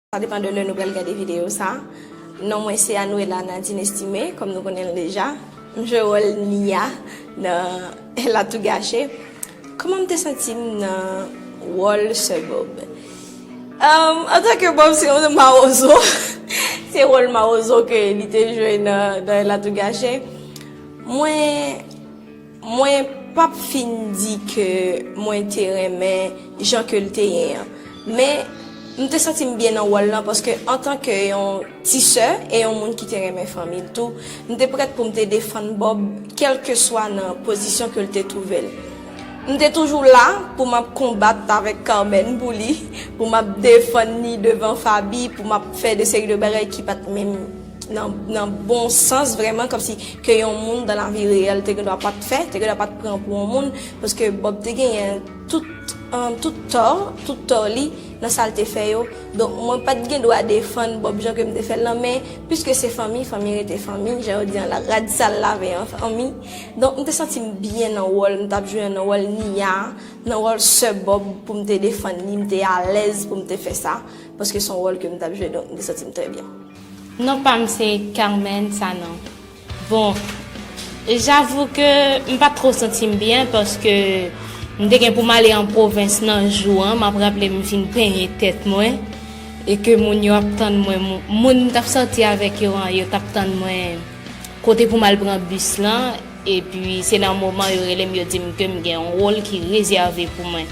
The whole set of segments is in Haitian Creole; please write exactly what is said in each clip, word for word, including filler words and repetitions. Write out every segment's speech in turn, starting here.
Sa depann de lè nou pral gade videyo sa. Non mwen se Anuela Nadine Estimé, kòm nou konnen l deja. M jwe wòl Nia nan Elle a tout gâché. Kòman m te santi m nan wòl sè Bob? Um, antanke Bob se yon mawozo, se wòl mawozo ke li te jwe nan, nan Elle a tout gâché. Mwen, mwen p ap fin di ke mwen te renmen jan ke l te ye an. Men, m te santi m byen nan wòl lan paske antanke yon ti sè e yon moun ki te renmen fanmi l tou, m te prèt pou m te defann Bob kèlkeswa nan pozisyon ke l te twouve l. M te toujou la pou m ap konbat avèk Carmen pou li, pou m ap defann li devan Faby, pou m ap fè de seri de bagay ki pa t menm nan, nan bon sans vrèman, kòmsi ke yon moun dans la vie réelle te gen dwa pa t fè, te gen dwa pa t pran pou yon moun, paske Bob te genyen tout, um, tout tò, tout tò li nan sa l te fè yo. Donk, mwen pa t gen dwa defann Bob jan ke m te fè l lan, men piske se fanmi, fanmi rete fanmi, jan yo di an la, rad sal lave an fanmi. Donk, m te santi m byen nan wòl m t ap jwe an, nan wòl Nia, nan wòl sè Bob pou m te defann li, m te alèz pou m te fè sa, paske se yon wòl ke m t ap jwe, donk m te santi m trè byen. Non pa m se Carmen Sanon. Bon, j'avoue ke m pa t twò santi m byen paske m te gen pou m ale an pwovens nan jou an. M ap raple m fin penyen tèt mwen e ke moun yo ap tann mwen. Moun, moun m t ap sòti avèk yo an, yo t ap tann mwen kote pou m al pran bis lan. Epi se nan moman yo rele m, yo di m ke m gen yon wòl ki rezève pou mwen.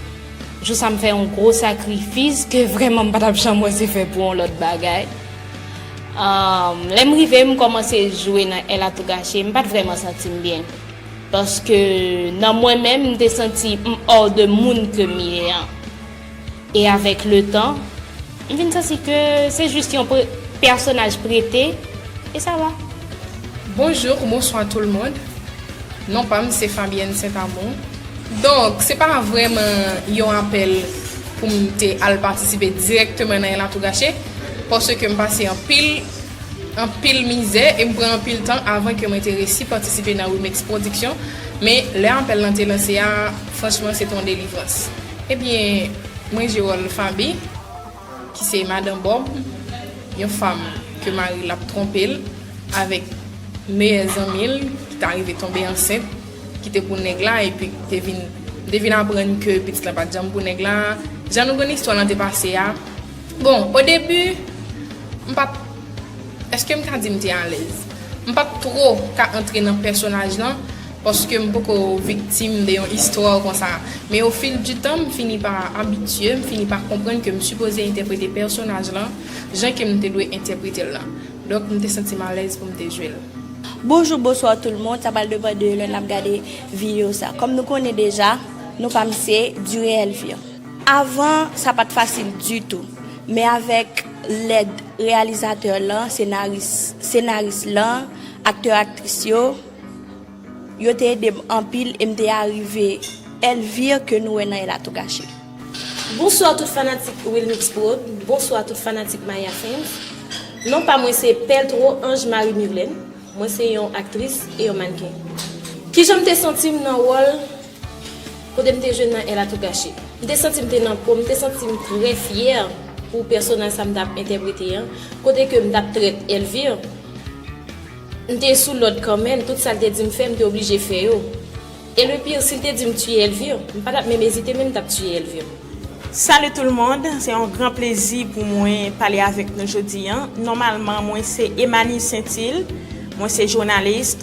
Jou sa m fè yon gwo sakrifis ke vrèman m pa t ap janm oze fè pou yon lòt bagay. Ahn, lè m rive, m kòmanse jwe nan Elle a tout gâché, m pa t vrèman santi m byen. Paske nan mwen menm, m te santi m hors de moun ke m ye an. E avèk le tan, m vin santi ke se jis yon pre- pèsonaj prete, e sa va. Bonjour, bonsoir tout le monde. Non pa m se Fabienne Saint-Amour. Donk, se pa vrèman yon apèl pou m te al patisipe dirèkteman nan Elle a tout gâché, paske m pase anpil, anpil mizè e m pran anpil tan avan ke mwen te resi patisipe nan Remix Production. Men lè apèl lan te lanse a, franchman, se te yon delivrans. Ebyen, mwen jwe wòl Faby, ki se madan Bob, yon fanm ke mari l ap twonpe l avèk meyè zanmi l ki ta rive tonbe ansent, ki te pou nèg la, epi te vin, te vin aprann ke pitit lan pa t janm pou nèg la. Jan nou konn istwa lan te pase a. Bon, o debi, m pa t, èske m ka di m te alèz? M pa t twò ka antre nan pèsonaj lan, paske m poko viktim de yon istwa konsa. Men o fil di tan, m fini pa abitye, m fini pa konprann ke m sipoze entèprete pèsonaj lan jan ke m te dwe entèprete l lan. Donk, m te santi m alèz pou m te jwe l. Bonjou, bonswa tout le monde, sa pral depann de lè n ap gade videyo sa. Kòm nou konnen deja, non pa m se Durée Elvire. Avan, sa pa t fasil ditou, men avèk lèd reyalizatè lan, senaris, senaris lan, aktè, aktris yo, yo te ede m anpil e m te arive Elvire ke nou wè nan Elle a tout gâché. Bonswa tout fanatik Wilmix Prod, bonswa tout fanatik Maya Fans. Non pa mwen se Peltro Ange Marie Myrlène, mwen se yon aktris e yon mannken. Kijan m te santi m nan wòl kote m te jwe nan Elle a tout gâché? M te santi m te nan po m, m te santi m trè fyè pou pèsonaj sa m t ap entèprete an, kote ke m t ap trèt Elvire. M te sou lòd Carmen, tout sa l te di m fè, m te oblije fè yo. E le pire, si l te di m tiye Elvire, m pa t ap menm ezite, men m t ap tiye Elvire. Salut tout le monde, se yon gran plezi pou mwen pale avèk nou jodi an. Nòmalman, mwen se Emanie Saintil, mwen se jounalis,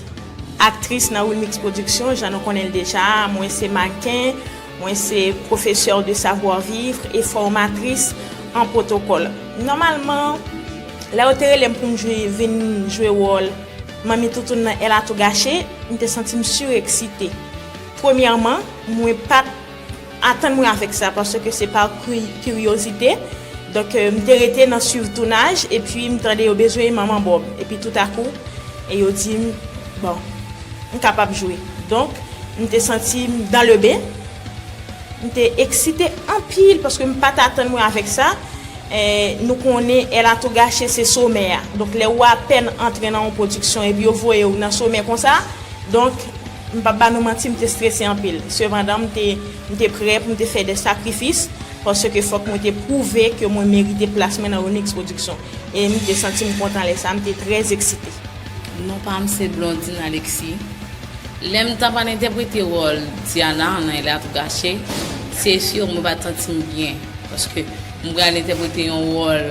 aktris nan Wilmix Production, jan nou konnen l deja, mwen se manken, mwen se professeur de savoir-vivre e formatrice en protocole. Nòmalman, lè yo te rele m pou m jwe, vin jwe wòl Manmi Toutoun nan Elle a tout gâché, m te santi m sireksite. Premyèman, mwen pa t atann mwen avèk sa, paske se pa kiryozite. Donk, euh, m te rete nan swiv tounaj, epi m tande yo bezwen manman Bob. Epi toutakou, e yo di m, bon, m kapab jwe. Donk, m te santi m dans le bain. M te eksite anpil, paske m pa t atann mwen avèk sa. Eh, nou konnen Elle a tout gâché se somè a. Donk, lè ou apèn antre nan yon pwodiksyon epi yo voye w nan somè konsa, donk, m p ap ba nou manti, m te strese anpil. Sepandan, m te, m te prè pou m te fè de sakrifis. Paske fòk mwen te pwouve ke mwen merite plas mwen nan Onyx Production. E m te santi m kontan lè sa, m te trè eksite. Non pa m se Blondine Alexis. Lè m t ap al entèprete wòl Diana nan El Atour Gâché, se si mwen pa t santi m byen. Paske m pral entèprete yon wòl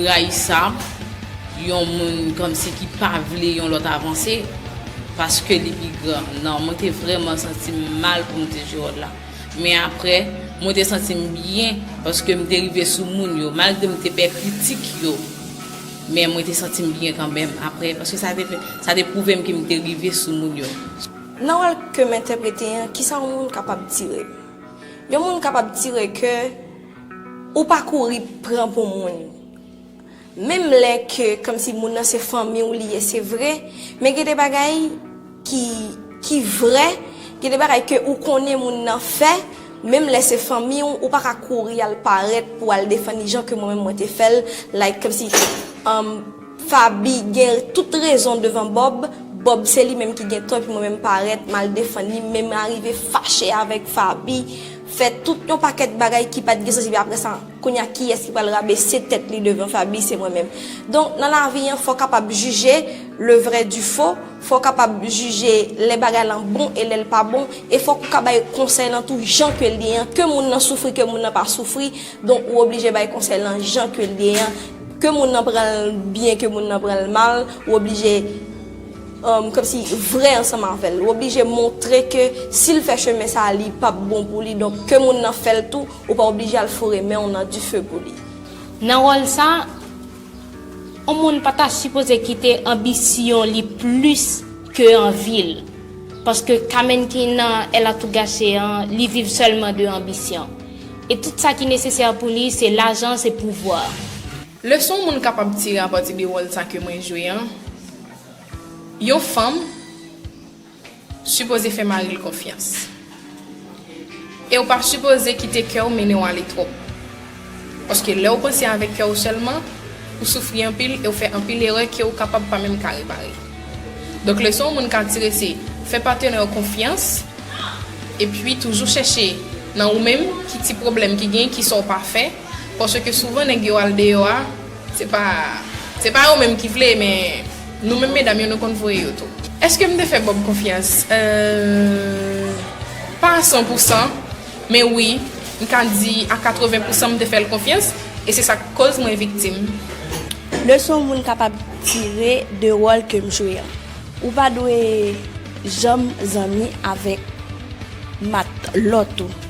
rayisab, yon moun kòmsi ki pa vle yon lòt avanse, paske li pi gran. Non, mwen te vrèman santi m mal pou m te jwe wòl la. Men apre, mwen te santi m byen paske m te rive sou moun yo, malgre m te pè kritik yo. Men mwen te santi m byen kanmenm apre, paske sa te fè, sa te pwouve m ke m te rive sou moun yo. Nan wòl ke m entèprete an, kisa yon moun kapab tire? Yon moun kapab tire ke ou pa kouri pran pou moun. Menm lè ke kòmsi moun nan se fanmi w li ye, se vre, men gen de bagay ki, ki vrè, gen de bagay ke ou konnen moun nan fè, menm lè se fanmi w, ou pa ka kouri al parèt pou al defann li jan ke mwen menm mwen te fè l, like, kòmsi, um, Faby gen tout rezon devan Bob, Bob se li menm ki gen tò, epi mwen menm parèt, m al defann li, menm arive fache avèk Faby, fè tout yon pakèt bagay ki pa t gen sans, epi apre sa, kounye a kiyès ki pral rabese tèt li devan Faby, se mwen menm. Donk, nan lavi an, fò w kapab jije le vrai du faux, fò w kapab jije lè bagay lan bon e lè l pa bon, e fòk ou ka bay konsèy lan tou jan ke l ye an, ke moun nan soufri, ke moun nan pa soufri, donk ou oblije bay konsèy lan jan ke l ye an, ke moun nan pran l byen, ke moun nan pran l mal, ou oblije, um, kòmsi vrè ansanm avè l. Ou oblije montre ke si l fè chemen sa a, li p ap bon pou li. Donk, ke moun nan fè l tou, ou pa oblije al foure men w nan dife pou li. Nan wòl sa, yon moun pa ta sipoze kite anbisyon li plis ke anvi l. Paske Carmen ki nan El Atour Gâché an, li viv sèlman de anbisyon. E tout sa ki nesesè pou li, se lajan, se pouvwa. Leson yon moun kapab tire apati de wòl sa ke mwen jwe an, yon fanm sipoze fè mari l konfyans. E w pa sipoze kite kè w mennen w ale twòp. Paske lè w panse avèk kè w sèlman, ou soufri anpil e w fè anpil erè ke w kapab pa menm ka repare. Donk leson yon moun ka tire se fè patnè w konfyans, epi toujou chèche nan ou menm ki ti pwoblèm ki gen, kisa w pa fè, paske souvan nèg yo al deyò a, se pa, se pa yo menm ki vle, men nou menm medam yo, nou konn voye yo tou. Èske m te fè Bob konfyans? Euh, pa a san pou san, men wi, m ka di a katreven pou san m te fè l konfyans, e se sa k koz mwen viktim. Leson yon moun kapab tire de wòl ke m jwe an. Ou pa dwe janm zanmi avèk mat lòt ou.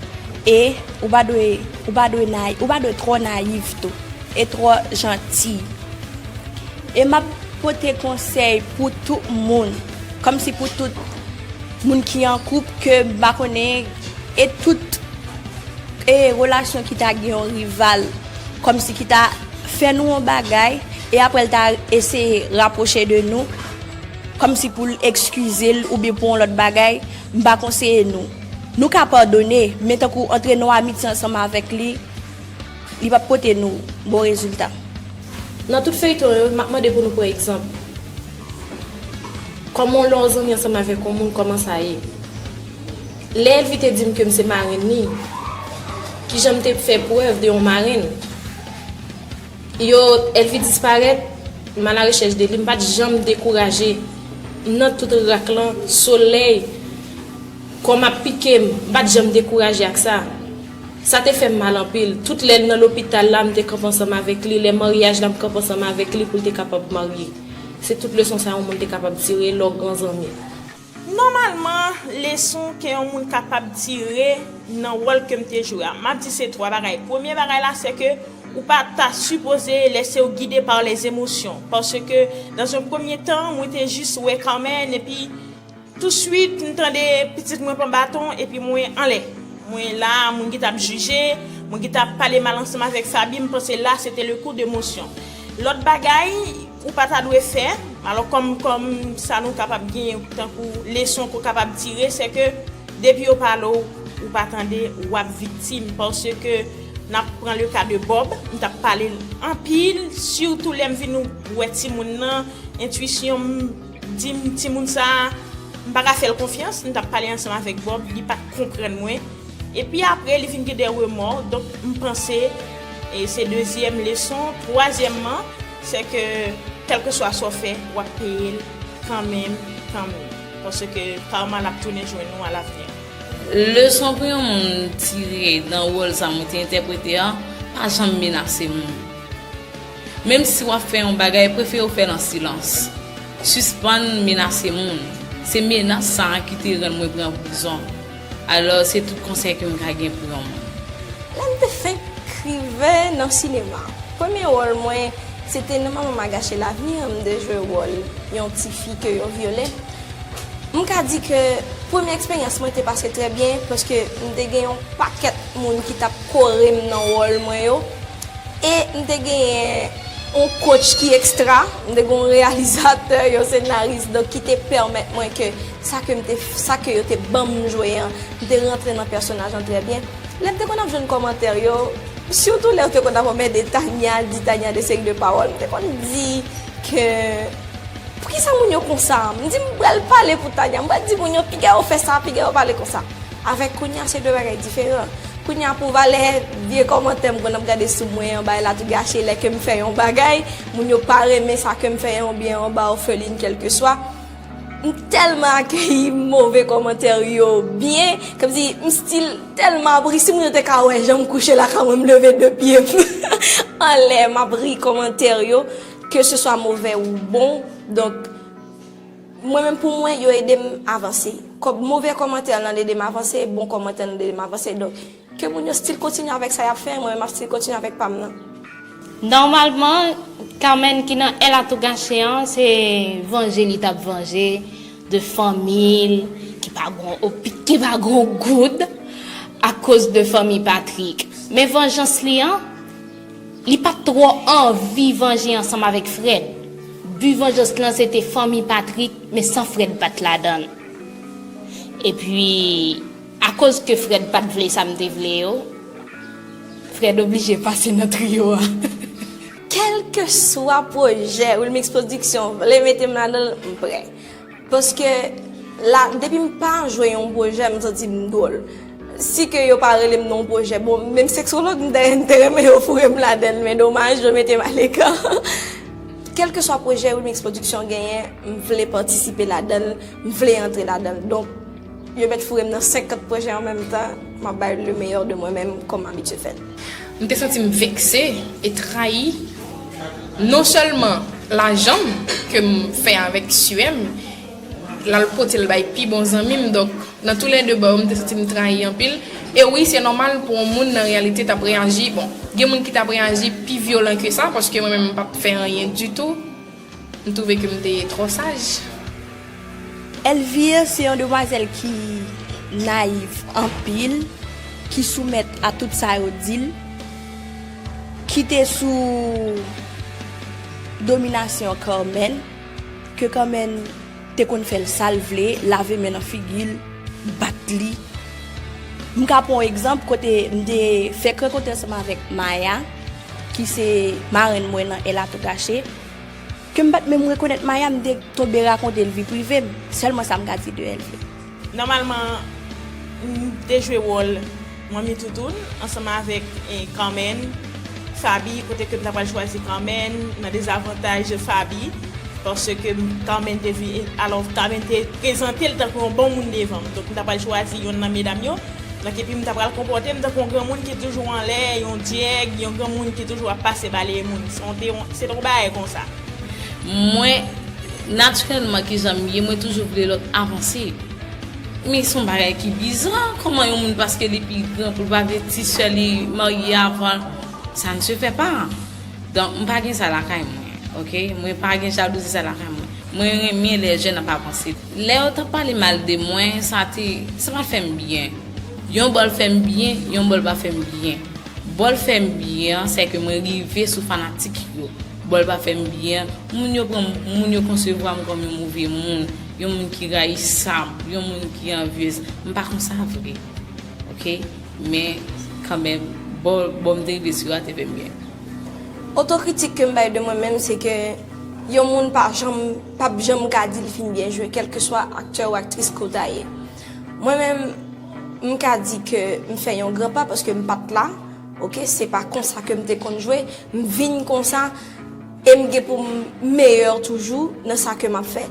E ou pa dwe, ou pa dwe nay-, ou pa dwe twò nayiv tou. E twò janti. E m ap pote konsèy pou tout moun. Kòmsi pou tout moun ki an koup ke m pa konnen. E tout e relasyon ki ta gen yon rival, kòmsi ki ta fè nou yon bagay, e apre l ta eseye rapwoche de nou, kòmsi pou l ekskize l oubyen pou yon lòt bagay, m pa konseye nou. Nou ka padone, men tankou antre nan amitye ansanm avèk li, li p ap pote nou bon rezilta. Nan tout feyton yo, m ap mande pou nou pran egzanp. Kòman w lè w zanmi ansanm avèk yon moun, kòman sa ye? Lè Elvie te di m ke m se marenn li, kijan m te fè prèv de yon marenn? Yo, Elvie disparèt, m alarechèch de li, m pa t janm dekouraje. M nan tout rak lan, solèy, kò m ap pike m, m pa t janm dekouraje ak sa. Sa te fè m mal anpil. Tout lè l nan lopital la, m te kanpe ansanm avèk li. Lè maryaj la, m kanpe ansanm avèk li pou l te kapab marye. Se tout leson sa yon moun te kapab tire lè w gran zanmi. Nòmalman, leson ke yon moun kapab tire nan wòl ke m te jwe a, m ap di se twa bagay. Premye bagay la, se ke ou pa ta sipoze lèse w gide pa lèzemosyon. Paske, dans un premier temps, mwen te jis wè Carmen, epi touswit, m tande pitit mwen pran baton, epi mwen anlè. Mwen la, moun ki t ap jije, moun ki t ap pale mal ansanm avèk Faby, m panse la, se te le coup d'émotion. Lòt bagay, ou pa ta dwe fè, alò kòm, kòm sa nou kapab genyen tankou leson ke w kapab tire, se ke depi yo pale w, ou pa tande, w ap viktim. Paske n ap pran le ka de Bob, m t ap pale l anpil, sitou lè m vin wè timoun nan, entwisyon m di m timoun sa a, m pa ka fè l konfyans, m t ap pale ansanm avèk Bob, li pa t konprann mwen. Epi apre, li vin gen de remò. Donk, m panse, e se dezyèm leson. Twazyèmman, se ke kèlkeswa sa w fè, w ap peye l kanmenm, kanmenm. Paske karma l ap tounen jwenn ou alavni. Leson pou yon moun tire nan wòl sa mwen te entèprete a, pa janm menase moun. Menm si w ap fè yon bagay, prefere w fè l an silans. Sispann menase moun. Se menas sa a ki te rann mwen pran prizon. Alò, se tout konsèy ke m ka gen pou yon moun. Lè m te fenk rive nan sinema, premye wòl mwen, se te nan Manman m a gache lavni an, m te jwe wòl yon tifi ke yo vyole. M ka di ke premye eksperyans mwen te pase trè byen, paske m te gen yon pakèt moun ki t ap kore m nan wòl mwen yo. E m te genyen yon coach ki ekstra, m te gen yon reyalizatè, yon senaris, donk ki te pèmèt mwen ke sa ke m te, sa ke yo te ban m jwe an, m te rantre nan pèsonaj lan trè byen. Lè m te konn ap jwenn kòmantè yo, sitou lè yo te konn ap anmède Tania, di Tania de seri de pawòl, m te konn di ke, poukisa moun yo konsa? M di, m pral pale pou Tania, m pral di moun yo, piga yo fè sa, piga yo pale konsa. Avèk kounye a, se de bagay diferan. Kounye a, pou valè vye kòmantè m konn ap gade sou mwen an, bagay la tou gache, lè ke m fè yon bagay, moun yo pa renmen sa ke m fè an, oubyen anba òfelin, kèlkeswa. M tèlman akeyi move kòmantè yo byen, kòmsi m stil tèlman ap ri, si moun yo te ka wè jan m kouche lakay mwen, m leve de pye m anlè, m ap ri kòmantè yo, ke se swa move ou bon. Donk, mwen menm pou mwen, yo ede m avanse. Kòm move kòmantè lan ede m avanse, bon kòmantè lan ede m avanse. Donk, ke moun yo stil kontinye avèk sa y ap fè, mwen menm m ap stil kontinye avèk pa m nan. Nòmalman, Carmen ki nan El Atogache an, se vanje li t ap vanje de fanmi l ki pa gon opi, ki pa gon goud akoz de fanmi Patrick. Men vanjans li an, li pa t twò anvi vanje ansanm avèk Fred. Bi vanjans lan se te fanmi Patrick, men san Fred pa t ladan l. Epi, akoz ke Fred pa t vle sa m te vle yo, Fred oblije pase nan triyo a. Kèlkeswa pwojè Wilmix Production vle mete m ladan l, m prè. Paske la, depi m pa jwe yon pwojè, m santi m dwòl. Si ke yo pa rele m nan yon pwojè, bon, menm seksològ m te, m te renmen yo foure m ladan l, men domaj, yo mete m aleka. Kèlkeswa pwojè Wilmix Production genyen, m vle patisipe ladan l, m vle antre ladan l. Donk, yo mèt foure m nan senkant pwojè an menm tan, m ap bay le meilleur de mwen menm, kòm m abitye fè l. M te santi m vekse e trayi, non sèlman lajan m ke m fè avèk sye m, l al pote l bay pi bon zanmi m, donk, nan toulède bò yo, m te santi m trayi anpil. E wi, se nòmal pou yon moun nan reyalite t ap reyaji. Bon, gen moun ki t ap reyaji pi vyolan ke sa, paske mwen menm m p ap fè anyen ditou. M twouve ke m te twò saj. Elvire se yon demwazèl ki nayiv anpil, ki soumèt a tout sa yo di l, ki te sou dominasyon Carmen, ke Carmen te konn fè l sa l vle, lave men nan figi l, bat li. M ka pran yon egzanp kote m te fèk rankontre ansanm avèk Maya, ki se marenn mwen nan El Atogache, ke m pa t menm rekonèt Maya, m te tonbe rakonte l vi prive m. Sèlman sa m ka di de Elvire. Nòmalman, m te jwe wòl Manmi Toutoun ansanm avèk, eh, Carmen, Faby, kote ke m ta pral chwazi Carmen nan dezavantaj Faby, paske Carmen te vi-, alò, Carmen te prezante l tankou yon bon moun devan m. Donk, m ta pral chwazi yonn nan medam yo. Donk, epi m ta pral konpòte m tankou yon granmoun ki toujou anlè, yon dyèg, yon granmoun ki toujou ap pase baleye moun. Se yon te-, se te yon bagay konsa. Mwen, natirèlman, kijan m ye, mwen toujou vle lòt avanse. Men se yon bagay ki biza, kòman yon moun, paske li pi gran, pou l pa vle ti sè li marye avan l, ça ne se fait pas. Donk, m pa gen sa lakay mwen, oke? Mwen pa gen jalouzi sa lakay mwen. Mwen renmen lè jèn ap avanse. Lè yo t ap pale mal de mwen, sa te, sa pa t fè m byen. Yon bò l fè m byen, yon bò l pa fè m byen. Bò l fè m byen an, se ke mwen rive sou fanatik yo. Bò l pa fè m byen an, moun yo pran m, moun yo konsevwa m kòm yon move moun, yon moun ki rayisab, yon moun ki anvyez. M pa konsa vre. Oke? Men, kanmenm, bò, bò m te rive sou yo a te fè m byen. Otokritik ke m bay de mwen menm, se ke yon moun pa janm, p ap janm ka di l fin byen jwe, kèlkeswa aktè ou aktris ke w ta ye. Mwen menm, M ka di ke m fè yon gran pa paske m pa t la. Oke, se pa konsa ke m te konn jwe. M vin konsa e m gen pou m meyè toujou nan sa ke m ap fè.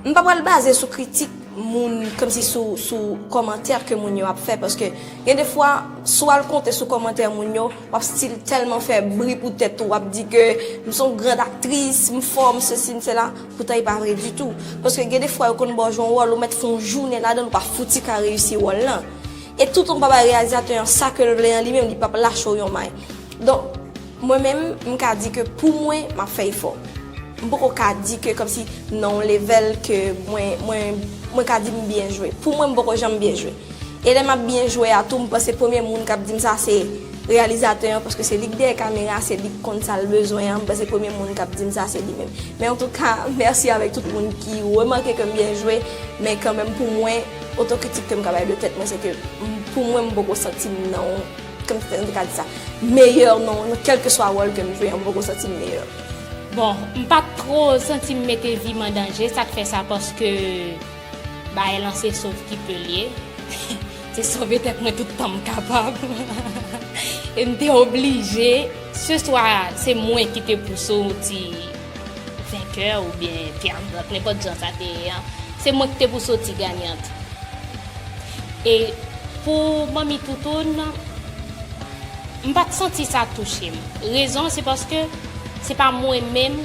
M pa pral baze sou kritik moun, kòmsi sou, sou kòmantè ke moun yo ap fè, paske gen de fwa, si w al konte sou kòmantè moun yo, w ap still tèlman fè bri pou tèt ou, w ap di ke m se yon grand aktris, m fò, m sesi, m sela. Poutan e pa vre ditou. Paske gen de fwa yo konn ba w jwe yon wòl, ou mèt fè yon jounen ladan l, ou pa fouti ka reyisi wòl lan. E toutan w pa bay reyalizatè an sa ke l vle an li menm, li p ap lache w yon may. Donk, mwen menm, m ka di ke pou mwen, m ap fè efò. M poko ka di ke kòmsi nan yon level ke mwen, mwen, mwen ka di m byen jwe. Pou mwen, m poko janm byen jwe. E lè m ap byen jwe a tou, m panse premye moun k ap di m sa se reyalizatè an, paske se li k dèyè kamera, se li k konn sa l bezwen an. M panse premye moun k ap di m sa se li menm. Men antouka, mèsi avèk tout moun ki remake ke m byen jwe, men kanmenm pou mwen, otokritik ke m ka bay de tèt mwen, se ke m- pou mwen, m poko santi m nan, kòmsi m te ka di sa, meyè nan, nan kèlkeswa wòl ke m jwe an, m poko santi m meyè. Bon, m pa t two santi m mete vi m an danje, sa k fè sa paske bagay lan se sove ki pe l ye. Se sove tèt mwen tout tan m kapab. E m te oblije, se swa se mwen ki te pou soti venkè oubyen pyadant, nenpòt jan sa te ye an. Se mwen ki te pou soti ganyant. E pou Manmi Toutoun, m pa t santi sa touche m. Rezon se paske se pa mwen menm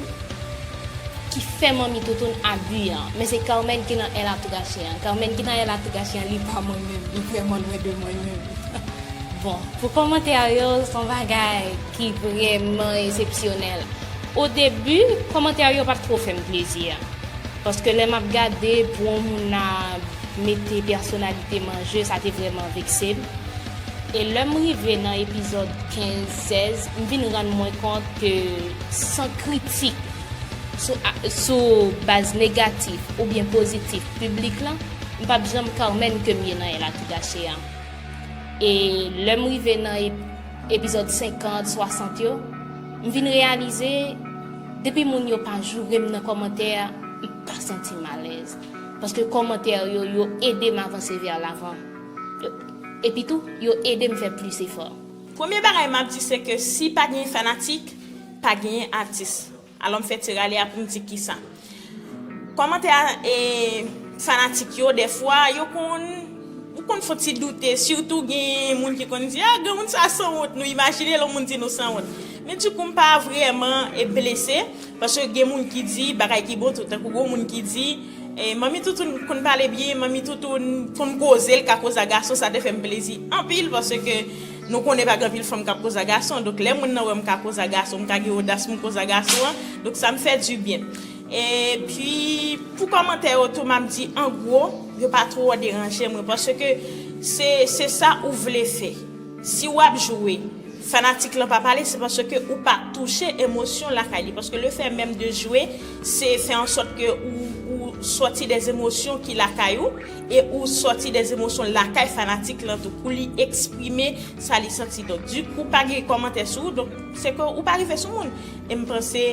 ki fè Manmi Toutoun abi an, men se Carmen ki nan El Atrache an. Carmen ki nan El Atrache an, li pa mwen menm, li vrèman lwen de mwen menm. Bon, pou kòmantè yo, se yon bagay ki vrèman eksepsyonèl. O debi, kòmantè yo pa t two fè m plezi. Paske lè m ap gade pou yon moun ap mete pèsonalite m an je, sa te vrèman vekse m. E lè m rive nan epizòd kenz, sèz, m vin rann mwen kont ke san kritik sou, a- sou baz negatif oubyen pozitif piblik lan, m p ap janm Carmen ke m ye nan El Atrache an. E lè m rive nan ep- epizòd senkant, swasant yo, m vin reyalize, depi moun yo pa joure m nan kòmantè, m pa santi m alèz. Paske kòmantè yo, yo ede m avanse vè lavan. Epitou, yo ede m fè plis efò. Premye bagay m ap di se ke si pa gen fanatik, pa gen atis. Alò m fè ti rale a pou m di kisa. Kòmantè a e fanatik yo, dèfwa, yo konn, ou konn fè ti doute, sitou gen moun ki konn di, ah, granmoun sa sanwont, nou imajine lè moun di nou sanwont. Men dikou m pa vrèman e blese, paske gen moun ki di bagay ki bon tou, tankou gen moun ki di, e, Manmi Toutoun konn pale byen, Manmi Toutoun konn koze, l ka koze ak gason, sa te fè m plezi anpil, paske nou konnen pa gen anpil fanm k ap koze ak gason. Donk, lè moun nan wè m ka koze ak gason, m ka gen odas pou m koze ak gason an, donk sa m fè dibyen. Epi, pou kòmantè yo tou, m ap di, an gwo, yo pa twò deranje mwen, paske se, se sa ou vle fè. Si w ap joure, fanatik lan pa pale, se paske ou pa touche emosyon lakay li. Paske le fè menm de jwe, se fè an sòt ke ou, ou sòti dè emosyon ki lakay ou, e ou sòti dè emosyon lakay fanatik lan tou, pou li eksprime sa li santi. Donk, dikou, pa gen kòmantè sou ou, donk, se ke ou pa rive sou moun. E m panse,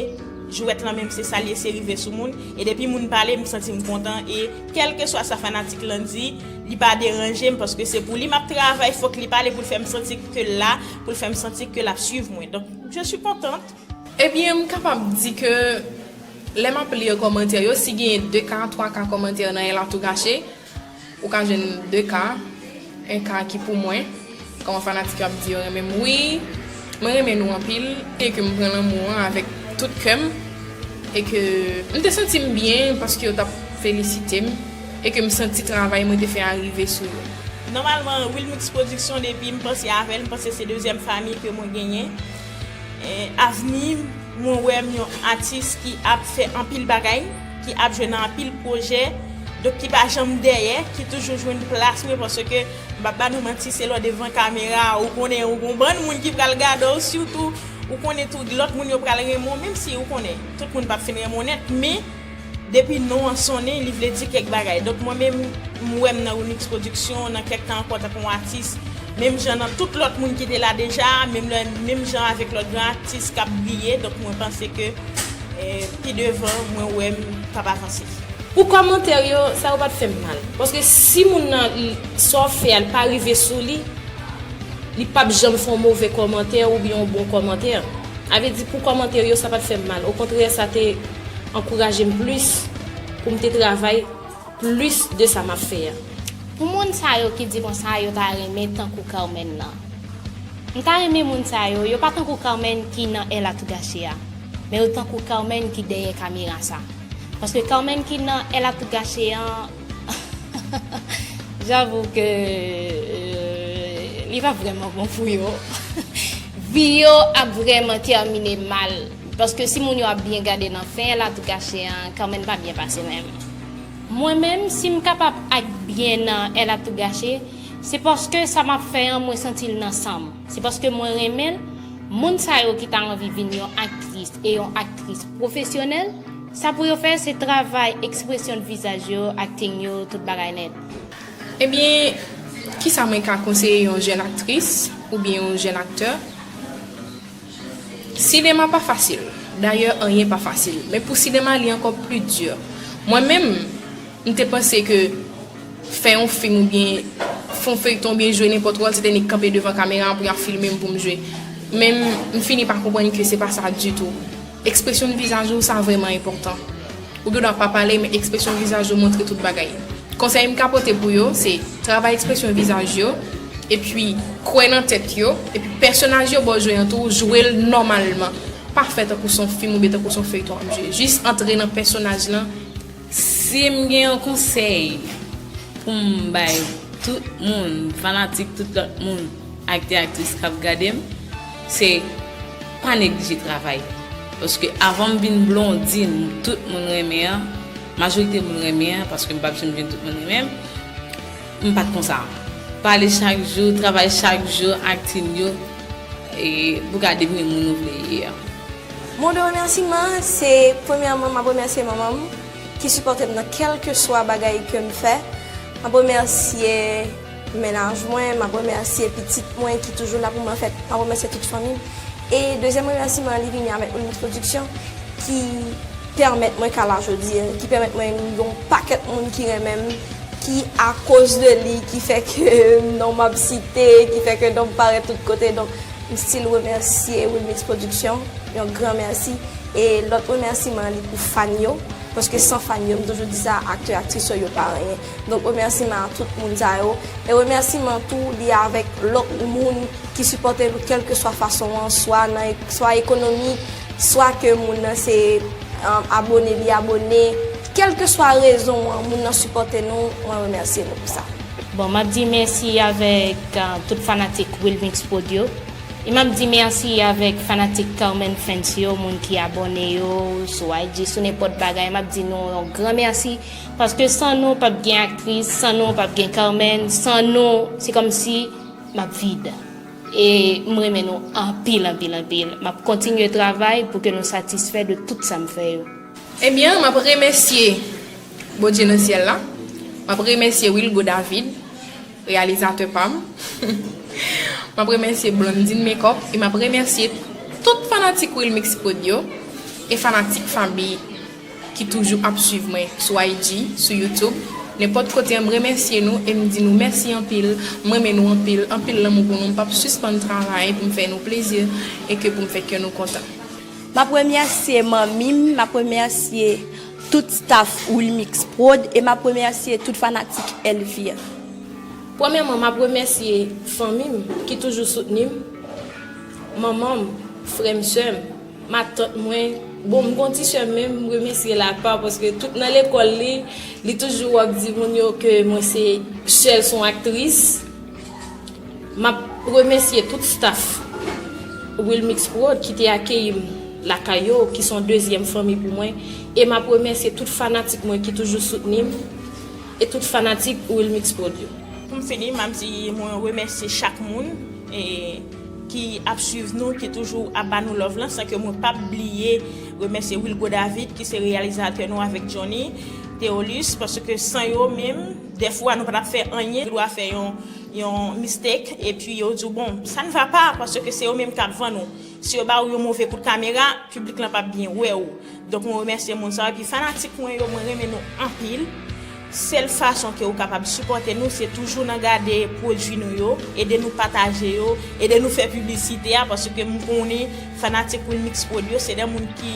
jwèt lan menm, se sa l ye, se rive sou moun. E depi moun pale, m santi m kontan. E kèlkeswa sa fanatik lan di, li pa deranje m, paske se pou li m ap travay, fòk li pale pou l fè m santi ke l la, pou l fè m santi ke l ap swiv mwen. Donk, je suis contente. Ebyen, m kapab di ke lè m ap li kòmantè yo, si genyen de ka, twa ka kòmantè nan El Atrache, ou ka jwenn de ka, en ka ki pou mwen, kòman fanatik yo ap di yo renmen m. Wi, mwen renmen nou anpil, e ke m pran lanmou an avèk tout kè m, e ke m te santi m byen paske yo t ap felisite m, e ke m santi travay mwen te fè a rive sou yo. Nòmalman, Wilmix Production, depi m panse avè l, m panse se dezyèm fanmi ke mwen genyen. E, avni, mwen wè m yon atis ki ap fè anpil bagay, ki ap jwe nan anpil pwojè, donk ki pa janm dèyè, ki toujou jwenn plas mwen, paske m p ap ba nou manti, se lè w devan kamera, ou konnen, ou gon bann moun ki pral gade w, sitou, ou konnen tou, lòt moun yo pral renmen w, menm si ou konnen, tout moun p ap fin renmen w nèt, men depi non an sonnen, li vle di kèk bagay. Donk mwen menm, m wè m nan Wilmix Production, nan kèk tan ankò tankou yon atis, menm jan nan tout lòt moun ki te la deja, menm lè, menm jan avèk lòt gran atis k ap briye. Donk mwen panse ke, eh, pi devan, mwen wè m k ap avanse. Pou kòmantè yo, sa yo pa t fè m mal. Paske si moun nan, li, sa w fè a, li pa rive sou li, li p ap janm fè yon move kòmantè oubyen yon bon kòmantè. A vle di, pou kòmantè yo, sa pa t fè m mal. Okontrè, sa te ankouraje m plis pou m te travay plis de sa m ap fè a. Pou moun sa yo ki di konsa yo ta renmen tankou Carmen nan, m ta renmen moun sa yo, yo pa tankou Carmen ki nan El Atugache a, men yo tankou Carmen ki dèyè kamera sa. Paske Carmen ki nan El Atugache an, j'avoue que, euh, li pa vrèman bon pou yo. Vi yo ap vrèman tèmine mal. Paske si moun yo ap byen gade nan fen El Atugache an, Carmen pa byen pase menm. Mwen menm, si m kapab ak byen nan El Atugache, se paske sa m ap fè an, mwen santi l nan san m. Se paske mwen renmen l. Moun sa yo ki ta anvi vin yon aktris e yon aktris pwofesyonèl, sa pou yo fè, se travay ekspresyon vizaj yo, akting yo, tout bagay nèt. Ebyen, kisa mwen ka konseye yon jèn aktris oubyen yon jèn aktè? Sinema pa fasil. Dayè, anyen pa fasil. Men pou sinema, li ankò pli di. Mwen menm, m te panse ke fè yon fim oubyen fè yon feyton oubyen jwe nenpòt wòl, se te nèg kanpe devan kamera an pou y ap filme m pou m jwe. Men m, m fini pa konprann ke se pa sa ditou. Ekspresyon vizaj ou, sa vrèman enpòtan. Ou gen dwa pa pale, men ekspresyon vizaj ou montre tout bagay. Konsèy m ka pote pou yo, se travay ekspresyon vizaj yo, epi kwè nan tèt yo, epi pèsonaj yo ba w jwe an tou, jwe l nòmalman. Pa fè tankou se yon fim oubyen tankou se yon feyton w ap jwe. Jis antre nan pèsonaj lan. Si m gen yon konsèy pou m bay tout moun, fanatik, tout lòt moun, aktè, aktris k ap gade m, se pa neglije travay. Paske avan m vin Blondine, tout moun renmen an, majorite moun renmen an, paske m p ap janm jwenn tout moun renmen m, m pa t konsa. Pale chak jou, travay chak jou, aktin yo, e pou ka devni moun ou vle ye a. Mo de remèsiman, se premyèman, m ap remèsye manman m ki sipòte m nan kèlkeswa bagay ke m fè. M ap remèsye mennaj mwen, m ap remèsye pitit mwen ki toujou la pou mwen, anfèt, m ap remèsye tout fanmi m. E dezyèm remèsiman an, li vini avèk Wilmix Production ki pèmèt mwen ka la jodi a, ki pèmèt mwen gen yon pakèt moun ki renmen m, ki akoz de li, ki fè ke non m ap site, ki fè ke non m parèt tout kote. Donk, m still remèsye Wilmix Production, yon gran mèsi. E lòt remèsiman an, li pou fan yo, paske san fan yo, m toujou di sa, aktè, aktris yo, yo pa anyen. Donk, remèsiman a tout moun sa yo. E remèsiman tou, li avèk lòt moun ki sipòte nou kèlkeswa fason an, swa nan, swa ekonomik, swa ke moun nan se, um, abone, li abone, kèlkeswa rezon an, moun nan sipòte nou, mwen remèsye nou pou sa. Bon, m ap di mèsi avèk, uh, tout fanatik Wilmix Prod yo. E m ap di mèsi avèk fanatik Carmen Fans yo, moun ki abone yo, sou I G, sou nenpòt bagay. M ap di nou yon gran mèsi, paske san nou, p ap gen aktris, san nou, p ap gen Carmen, san nou, se kòmsi m ap vid. E m renmen nou anpil, anpil, anpil. M ap kontinye travay pou ke nou satisfè de tout sa m fè yo. Ebyen, m ap remèsye Bondye nan syèl la. M ap remèsye Wilgo David, reyalizatè pa m. M ap remèsye Blondine Makeup e m ap remèsye tout fanatik Wilmix Prod yo e fanatik Faby ki toujou ap swiv mwen sou I G, sou YouTube, nenpòt kote, m remèsye nou e m di nou mèsi anpil, m renmen nou anpil, anpil lanmou pou nou, m p ap sispann travay pou m fè nou plezi e ke pou m fè kè nou kontan. M ap remèsye manmi m, m ap remèsye tout staff Wilmix Prod e m ap remèsye tout fanatik Elvire. Premyèman, m ap remèsye fanmi m ki toujou soutni m, manman m, frè m, sè m, matant mwen. Bon, m gon ti sè m menm, m remèsye l apa paske tout nan lekòl li, li toujou ap di moun yo ke mwen se sèl se yon aktris. M ap remèsye tout staff Wilmix Prod ki te akeyi m lakay yo, ki se yon dezyèm fanmi pou mwen. E m ap remèsye tout fanatik mwen ki toujou soutni m e tout fanatik Wilmix Prod yo. Pou m fini, m ap di mwen remèsye chak moun, e, ki ap swiv nou, ki toujou ap ba nou love lan, san ke mwen p ap bliye remèsye Wilgo David, ki se reyalizatè nou avèk Johnny Theolus, paske san yo menm, dèfwa nou pa t ap fè anyen, nou dwa fè yon, yon mistake, epi yo di w, bon, ça ne va pas, paske se yo menm k ap vann ou. Si yo ba ou yon move kout kamera, piblik lan p ap byen wè w. Donk, mwen remèsye moun sa yo. Epi fanatik mwen yo, mwen renmen nou anpil. Sèl fason ke ou kapab sipòte nou, se toujou nan gade pwodui nou yo, ede nou pataje yo, ede nou fè piblisite a, paske m konnen fanatik Wilmix Prod yo, se de moun ki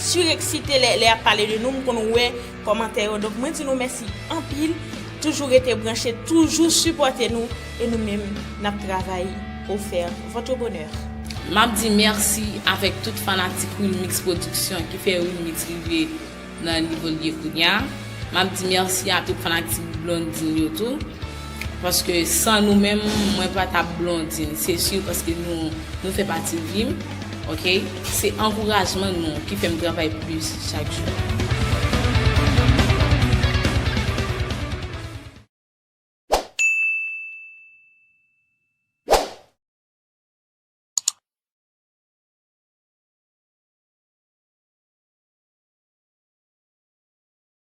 sireksite lè, lè y ap pale de nou, m konn wè kòmantè yo. Donk, mwen di nou mèsi anpil. Toujou rete branche, toujou sipòte nou, e nou menm, n ap travay pou fè votre bonheur. M ap di mèsi avèk tout fanatik Wilmix Production ki fè Wilmix rive nan nivo l ye kounye a. M ap di mèsi a tout fanatik Blondine yo tou. Paske san nou menm, mwen pa t ap Blondine, se si, paske nou, nou fè pati vi m, oke? Se ankourajman nou ki fè m travay plis chak jou.